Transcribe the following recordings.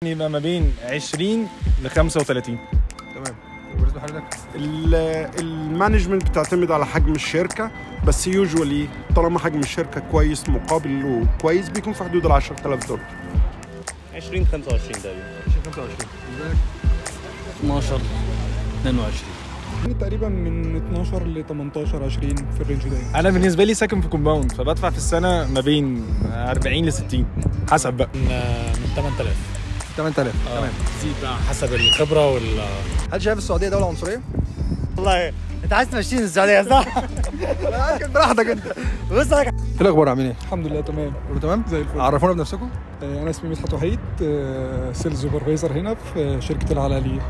يبقى ما بين 20 ل 35. تمام. وبالنسبة لحضرتك؟ ال management بتعتمد على حجم الشركة، بس usually طالما حجم الشركة كويس مقابل له كويس بيكون في حدود ال $10,000. 20 25 تقريبا. 20 25. بالنسبة لك؟ 12 22. تقريبا من 12 ل 18 20 في ال range ده. انا بالنسبة لي ساكن في compound، فبدفع في السنة ما بين 40 ل 60 حسب بقى. من 8000. 8000. تمام. تزيد بقى حسب الخبرة وال. هل شايف السعودية دولة عنصرية؟ والله انت عايز تمشيني السعودية صح؟ انا عايز براحتك انت. بص ايه الاخبار، عاملين ايه؟ الحمد لله تمام. كله تمام؟ زي الفل. عرفونا بنفسكم. انا اسمي مدحت وحيد، sales supervisor هنا في شركة العلالي.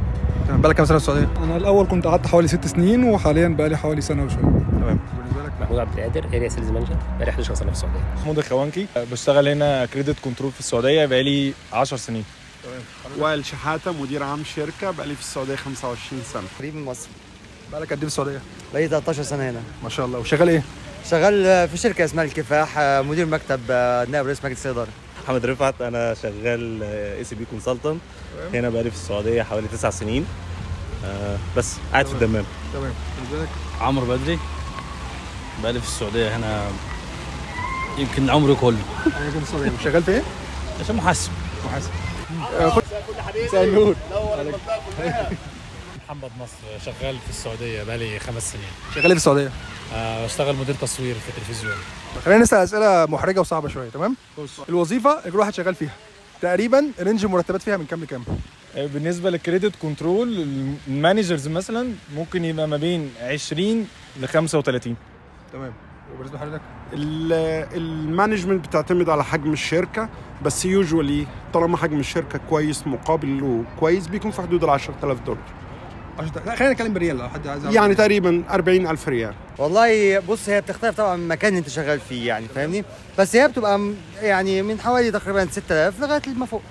تمام. بقالك كام سنة في السعودية؟ انا الاول كنت قعدت حوالي 6 سنين، وحاليا بقالي حوالي سنة وشوية. تمام. بالنسبة لك؟ محمود عبد القادر، area sales manager، بقالي 11 سنة في السعودية. محمود الخوانكي، بشتغل هنا credit control في السعودية بقالي 10 سنين. تمام. وائل شحاته، مدير عام شركة، بقالي في السعودية 25 سنة. قريب من مصر. بقالك قد ايه في السعودية؟ بقالي 13 سنة هنا. ما شاء الله. وشغال ايه؟ شغال في شركة اسمها الكفاح، مدير مكتب، نائب رئيس مجلس الادارة. محمد رفعت، انا شغال SAP consultant هنا، بقالي في السعودية حوالي 9 سنين، بس قاعد في الدمام. تمام. بالنسبة لك؟ عمرو بدري، بقالي في السعودية هنا يمكن عمري كله. انا كنت السعودية. شغال في ايه؟ عشان محاسب. محاسب. مساء النور. محمد نصر، شغال في السعودية بقالي 5 سنين. شغال في السعودية؟ بشتغل مدير تصوير في التلفزيون. خلينا نسال اسئلة محرجه وصعبة شوية. تمام؟ الوظيفة اللي كل واحد شغال فيها تقريبا range المرتبات فيها من كام لكام؟ بالنسبة لل credit control ال managers مثلا ممكن يبقى ما بين 20 ل 35. تمام. وبالنسبة لحضرتك؟ ال management بتعتمد على حجم الشركة، بس usually طالما حجم الشركة كويس مقابل له كويس بيكون في حدود ال $10,000. لا خلينا نتكلم بالريال لو حد عايز. يعني تقريبا 40,000 ريال. والله بص، هي بتختلف طبعا من المكان اللي انت شغال فيه يعني، فاهمني؟ بس هي بتبقى يعني من حوالي تقريبا 6000 لغاية ما فوق.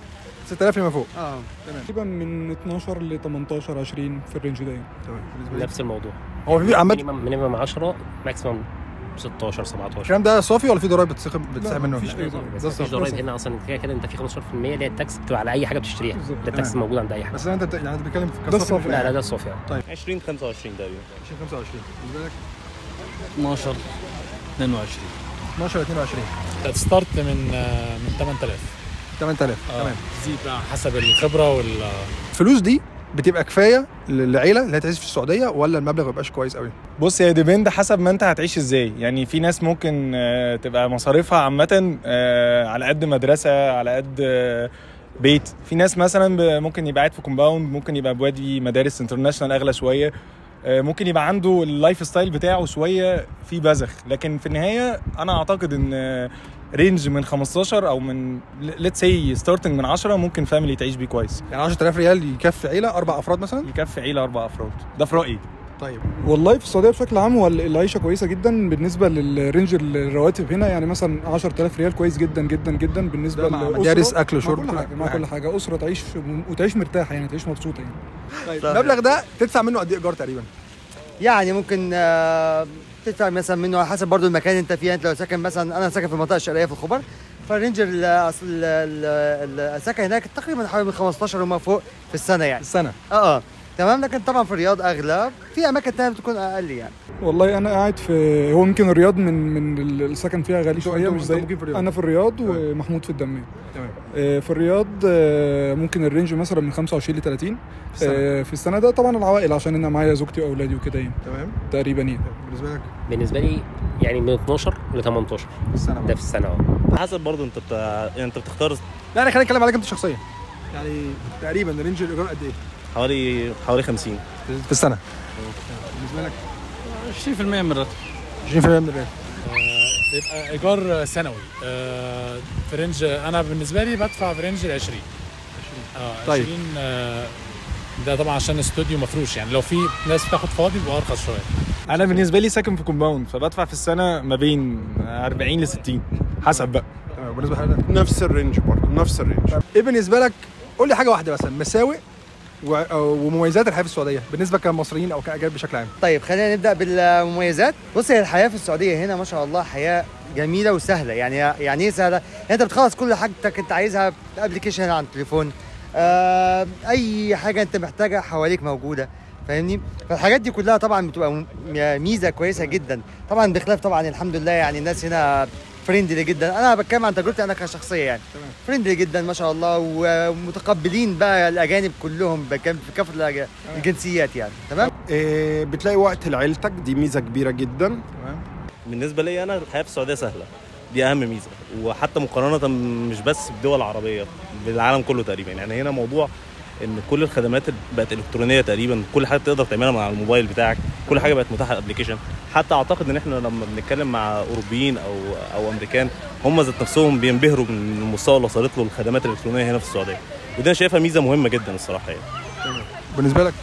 6000 لما فوق. تمام. تقريبا من 12 ل 18 20 في ال range ده. تمام. نفس الموضوع. هو في عامة minimum 10 maximum 16 17. الكلام ده صافي ولا في ضرايب بتسحب منه؟ مفيش اي ضرايب. ده صافي. ضرايب هنا اصلا كده كده انت في 15% اللي هي ال tax بتبقى على اي حاجة بتشتريها. ده ال tax موجود عند اي حاجة. بس انت يعني انت بتتكلم ده الصافي. لا لا ده الصافي. طيب 20 25 تقريبا. 20 25. بالنسبة لك؟ 12 22. 12 22. start من 8000. 8000. تمام. تزيد بقى حسب الخبرة وال. الفلوس دي بتبقى كفاية للعيلة اللي هتعيش في السعودية ولا المبلغ ما بيبقاش كويس قوي؟ بص، هي depend حسب ما انت هتعيش ازاي. يعني في ناس ممكن تبقى مصاريفها عامة على قد مدرسه، على قد بيت. في ناس مثلا ممكن يبقى قاعد في compound، ممكن يبقى بوادي مدارس international اغلى شوية، ممكن يبقى عنده ال lifestyle بتاعه شوية في بذخ. لكن في النهاية انا اعتقد ان range من 15 او من let's say starting من 10 ممكن family تعيش بيه كويس. يعني 10000 ريال يكفي عيله 4 افراد مثلا؟ يكفي عيله 4 افراد، ده في رايي. طيب والله في السعودية بشكل عام هو العيشة كويسة جدا بالنسبة لل range الرواتب هنا. يعني مثلا 10000 ريال كويس جدا جدا جدا بالنسبة للاسرة، مدارس، اكل، شرب، مع كل حاجة، مع كل حاجة. اسره تعيش وتعيش مرتاحة يعني، تعيش مبسوطة يعني. طيب المبلغ ده تدفع منه قد ايه ايجار تقريبا؟ يعني ممكن تدفع مثلا منه على حسب برضو المكان اللي انت فيه. انت لو ساكن مثلا، انا ساكن في المنطقة الشرقية في الخبر، فال range السكن هناك تقريبا حوالي من 15 وما فوق في السنة يعني. السنة. تمام. لكن طبعا في الرياض اغلى، في اماكن ثانية بتكون اقل يعني. والله انا قاعد في، هو يمكن الرياض من السكن فيها غالي شوية، مش زي انا في الرياض ومحمود في الدمام. تمام. في الرياض ممكن ال range مثلا من 25 ل 30 في السنة. ده طبعا العوائل عشان انا معايا زوجتي واولادي وكده يعني. تمام. تقريبا يعني. بالنسبة لك؟ بالنسبة لي يعني من 12 ل 18 في السنة. ده في السنة. حسب برضه انت يعني انت بتختار. لا انا خلينا نتكلم عليك انت شخصيا. يعني تقريبا range الايجار قد ايه؟ حوالي 50 في السنة. بالنسبة لك؟ 20% من الراتب. 20% من الراتب. بيبقى ايجار سنوي. في range، انا بالنسبة لي بدفع في range ال 20. طيب 20. ده طبعا عشان استوديو مفروش يعني، لو في ناس بتاخد فاضي بيبقى ارخص شوية. انا بالنسبة لي ساكن في compound، فبدفع في السنة ما بين 40 ل 60 حسب بقى. تمام. بالنسبة لحضرتك؟ نفس ال range برضه، نفس ال range. ايه بالنسبة لك؟ قول لي حاجة واحدة مثلا، مساوئ ومميزات الحياة في السعودية بالنسبة كمصريين او كاجانب بشكل عام. طيب خلينا نبدا بالمميزات. بص، هي الحياة في السعودية هنا ما شاء الله حياة جميلة وسهلة. يعني ايه سهلة؟ انت بتخلص كل حاجتك انت عايزها ب application على التليفون. اي حاجة انت محتاجها حواليك موجودة، فاهمني؟ فالحاجات دي كلها طبعا بتبقى ميزة كويسة جدا. طبعا بخلاف طبعا الحمد لله يعني الناس هنا friendly جدا. انا بتكلم عن تجربتي انا كشخصية يعني، friendly جدا ما شاء الله، ومتقبلين بقى الاجانب كلهم في كافة الجنسيات يعني. تمام. بتلاقي وقت لعيلتك، دي ميزة كبيرة جدا. تمام. بالنسبة لي انا الحياة في السعودية سهلة، دي اهم ميزة، وحتى مقارنة مش بس بدول عربية، بالعالم كله تقريبا. يعني هنا موضوع ان كل الخدمات بقت الكترونية تقريبا، كل حاجة تقدر تعملها مع الموبايل بتاعك، كل حاجة بقت متاحة application. حتى اعتقد ان احنا لما بنتكلم مع اوروبيين او امريكان، هم ذات نفسهم بينبهروا من المستوى اللي وصلت له الخدمات الالكترونية هنا في السعودية، وده شايفها ميزة مهمة جدا الصراحة يعني. بالنسبة لك؟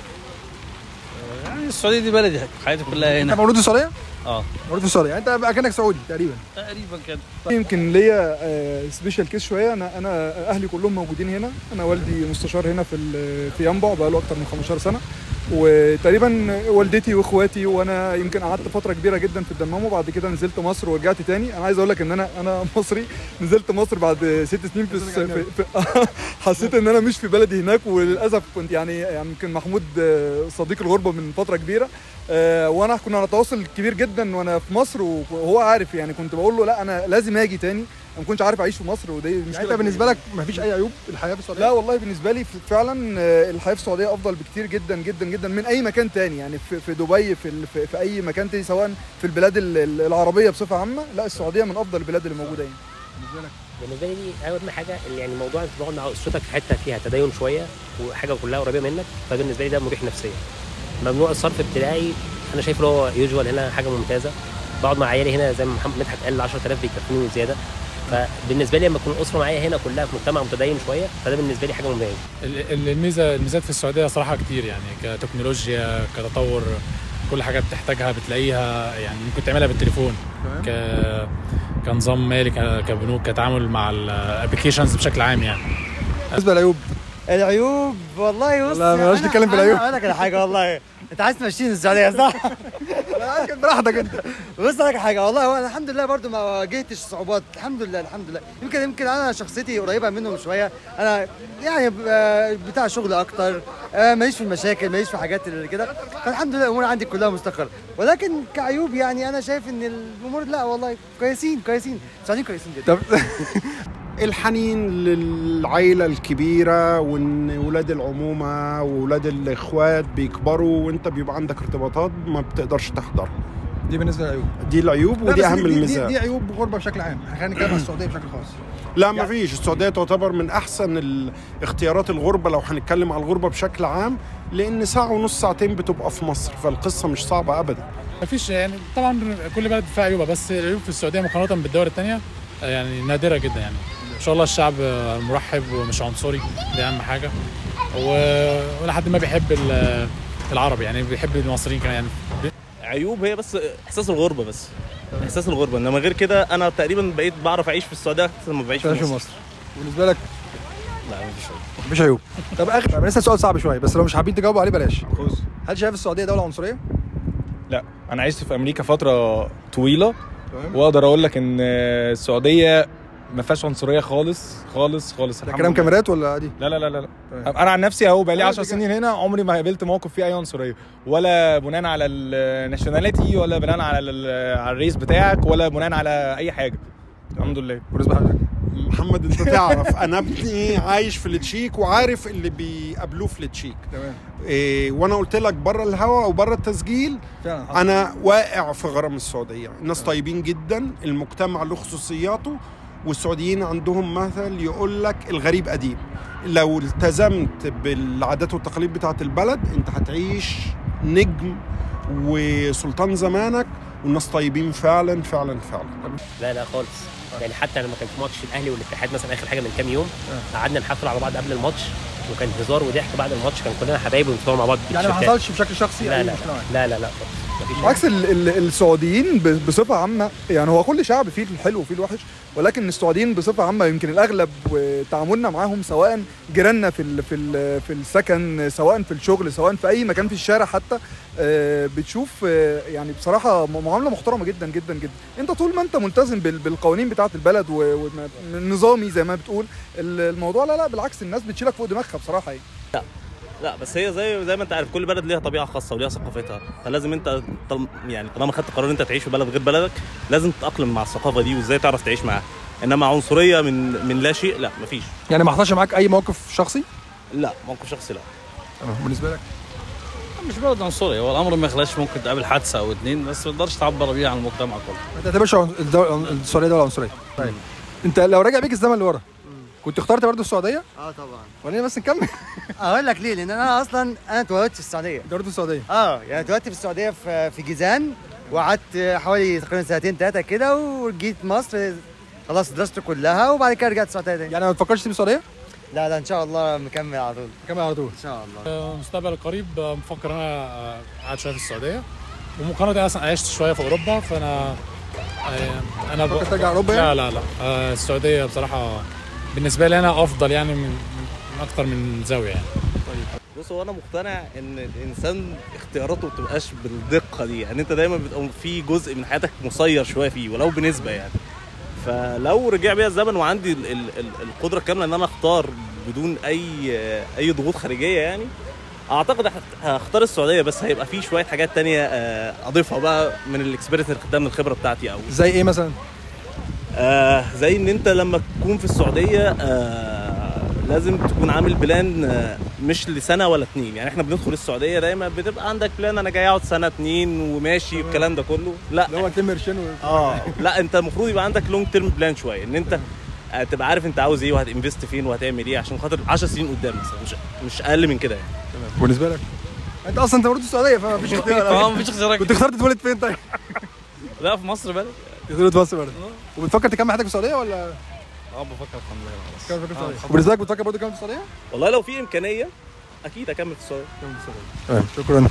يعني السعودية دي بلدي، حياتي كلها هنا. انت مولود في السعودية؟ اه مولود في السعودية، يعني انت اكنك سعودي تقريبا. تقريبا كده. يمكن ليا special case شوية، انا اهلي كلهم موجودين هنا، انا والدي مستشار هنا في ينبع بقاله اكتر من 15 سنة، وتقريبا والدتي واخواتي، وانا يمكن قعدت فترة كبيرة جدا في الدمام، وبعد كده نزلت مصر ورجعت تاني. انا عايز اقول لك ان انا مصري، نزلت مصر بعد 6 سنين في حسيت ان انا مش في بلدي هناك، وللاسف كنت يعني يمكن محمود صديق الغربة من فترة كبيرة، وانا كنا على تواصل كبير جدا وانا في مصر، وهو عارف يعني، كنت بقول له لا انا لازم اجي تاني، انا ما كنتش عارف اعيش في مصر. ودي مشكلة. يعني انت بالنسبة لك ما فيش اي عيوب الحياة في السعودية؟ لا والله بالنسبة لي فعلا الحياة في السعودية افضل بكتير جدا جدا جدا من اي مكان تاني، يعني في دبي، في اي مكان تاني، سواء في البلاد العربية بصفة عامة، لا السعودية من افضل البلاد اللي موجودة يعني. بالنسبة لك؟ بالنسبة لي اهم حاجة يعني موضوع انت تقعد مع اسرتك في حتة فيها تدين شوية وحاجه كلها قريبه منك، فبالنسبه لي ده مريح نفسيا. ممنوع الصرف بتاعي انا شايف ان هو usual هنا حاجة ممتازة. بقعد مع عيالي هنا زي ما محمد مدحت قال 10000 بيكفوني وزيادة، فبالنسبه لي لما تكون الاسرة معايا هنا كلها في مجتمع متدين شوية، فده بالنسبة لي حاجة مميزة. الميزات في السعودية صراحة كتير يعني، كتكنولوجيا، كتطور، كل حاجة بتحتاجها بتلاقيها، يعني ممكن تعملها بالتليفون، كنظام مالي، كبنوك، كتعامل مع ال applications بشكل عام يعني. بالنسبة للعيوب؟ العيوب والله بص، لا بلاش نتكلم في العيوب. انا لك حاجة والله، انت عايز تمشيني السعودية صح؟ انا براحتك انت. بص لك حاجة والله، هو الحمد لله برضو ما واجهتش صعوبات، الحمد لله الحمد لله. يمكن انا شخصيتي قريبه منهم شوية، انا يعني بتاع شغل اكتر، ماليش في المشاكل، ماليش في حاجات اللي كده، فالحمد لله الامور عندي كلها مستقره. ولكن كعيوب يعني انا شايف ان الامور لا والله كويسين كويسين، السعوديين كويسين جدا. الحنين للعيلة الكبيرة، وإن ولاد العمومة وولاد الإخوات بيكبروا وإنت بيبقى عندك ارتباطات ما بتقدرش تحضرها. دي بالنسبة للعيوب. دي العيوب ودي أهم الميزات. دي عيوب غربة بشكل عام، احنا خلينا نتكلم عن السعودية بشكل خاص. لا ما فيش، السعودية تعتبر من أحسن اختيارات الغربة لو هنتكلم على الغربة بشكل عام، لأن ساعة ونص ساعتين بتبقى في مصر، فالقصة مش صعبة أبدا. ما فيش يعني، طبعا كل بلد فيها عيوبها، بس العيوب في السعودية مقارنة بالدول الثانية يعني نادرة جدا يعني. إن شاء الله الشعب مرحب ومش عنصري، دي أهم حاجة، ولحد ما بيحب العرب يعني، بيحب المصريين كمان يعني. عيوب هي بس إحساس الغربة، بس إحساس الغربة، إنما غير كده أنا تقريبا بقيت بعرف أعيش في السعودية أكتر ما بعيش في مصر. بالنسبة لك؟ لا مفيش عيوب. مفيش عيوب. طب آخر لسه سؤال صعب شوية، بس لو مش حابين تجاوبوا عليه بلاش. هل شايف السعودية دولة عنصرية؟ لا، أنا عشت في أمريكا فترة طويلة، واقدر اقول لك ان السعودية ما فيهاش عنصرية خالص خالص خالص. ده كلام كاميرات ولا عادي؟ لا لا لا لا، انا عن نفسي اهو بقالي 10 سنين هنا، عمري ما قابلت موقف فيه اي عنصرية، ولا بناء على ال nationality، ولا بناء على ال race بتاعك، ولا بناء على اي حاجة. الحمد لله. بالنسبة لحضرتك محمد، انت تعرف انا ابني عايش في التشيك وعارف اللي بيقابلوه في التشيك. تمام. وانا قلت لك بره الهوا وبره التسجيل، انا واقع في غرام السعودية. الناس طيبين جدا، المجتمع له خصوصياته، والسعوديين عندهم مثل يقول لك الغريب قديم. لو التزمت بالعادات والتقاليد بتاعه البلد انت هتعيش نجم وسلطان زمانك، والناس طيبين فعلا فعلا فعلا. لا لا خالص يعني، حتى لما كان في ماتش الاهلي والاتحاد مثلا اخر حاجة من كام يوم، قعدنا نحفل على بعض قبل الماتش، وكان هزار وضحك بعد الماتش، كان كلنا حبايب ونتصور مع بعض. يعني ما حصلش بشكل شخصي؟ لا لا لا لا لا خالص. عكس السعوديين بصفة عامة يعني، هو كل شعب فيه الحلو وفيه الوحش، ولكن السعوديين بصفة عامة يمكن الاغلب تعاملنا معاهم، سواء جيراننا في في في السكن، سواء في الشغل، سواء في اي مكان في الشارع حتى، بتشوف يعني بصراحة معاملة محترمه جدا جدا جدا. انت طول ما انت ملتزم بالقوانين بتاعه البلد ونظامي زي ما بتقول الموضوع، لا لا بالعكس، الناس بتشيلك فوق دماغها. وسخة بصراحة يعني. لا بس هي زي ما انت عارف كل بلد ليها طبيعة خاصة وليها ثقافتها، فلازم انت يعني طالما خدت قرار انت تعيش في بلد غير بلدك لازم تتاقلم مع الثقافة دي وازاي تعرف تعيش معاها. انما عنصرية من لا شيء لا، مفيش. يعني ما حصلش معاك اي موقف شخصي؟ لا موقف شخصي لا. تمام. بالنسبة لك؟ مش بلد عنصري، هو الامر ما يخلاش، ممكن تقابل حادثه او اتنين بس ما تقدرش تعبر بيها عن المجتمع كله. ما تعتبرش السعودية دولة عنصرية. طيب انت لو راجع بيك الزمن لورا كنت اخترت برضه السعودية؟ اه طبعا. خلينا بس نكمل. اقول لك ليه، لان انا اصلا اتولدت في السعودية. اتولدت في السعودية؟ اه يعني اتولدت في السعودية في جيزان، وقعدت حوالي تقريبا سنتين ثلاثة كده، وجيت مصر خلصت دراستي كلها وبعد كده رجعت السعودية تاني. يعني ما تفكرش تسيب السعودية؟ لا لا ان شاء الله مكمل على طول. مكمل على طول ان شاء الله. المستقبل القريب مفكر انا قاعد شوية في السعودية، ومقارنة اصلا عشت شوية في اوروبا، فانا انا فكرت ترجع اوروبا يعني؟ لا لا لا، السعودية بصراحة بالنسبة لي انا افضل يعني من اكتر من زاوية يعني. طيب بص، هو انا مقتنع ان الانسان اختياراته ما بتبقاش بالدقه دي، يعني انت دايما بتبقى في جزء من حياتك مسير شوية فيه ولو بنسبة يعني. فلو رجع بيا الزمن وعندي القدرة الكاملة ان انا اختار بدون اي ضغوط خارجية يعني، اعتقد هختار السعودية، بس هيبقى في شوية حاجات تانية اضيفها بقى من ال experience اللي خدتها من الخبرة بتاعتي. او زي ايه مثلا؟ زي ان انت لما تكون في السعودية لازم تكون عامل plan مش لسنه ولا اتنين. يعني احنا بندخل السعودية دايما بتبقى عندك plan، انا جاي اقعد سنة اتنين وماشي الكلام ده كله، لا اللي هو تلم قرشين لا انت المفروض يبقى عندك long term plan شوية، ان انت تبقى عارف انت عاوز ايه وهت invest فين وهتعمل ايه عشان خاطر 10 سنين قدام مثلا، مش اقل من كده يعني. تمام. بالنسبة لك انت اصلا انت برضه السعودية فمفيش اختيار. مفيش اختيار. كنت اخترت تتولد فين طيب؟ لا في مصر بلد. تتولد في مصر بلد. وبتفكر تكمل حياتك في السعودية ولا؟ بفكر اكمل خلاص. وبالنسبة لك بتفكر برضه تكمل في السعودية؟ والله لو في امكانية اكيد اكمل في السعودية. اكمل في السعودية. تمام شكرا.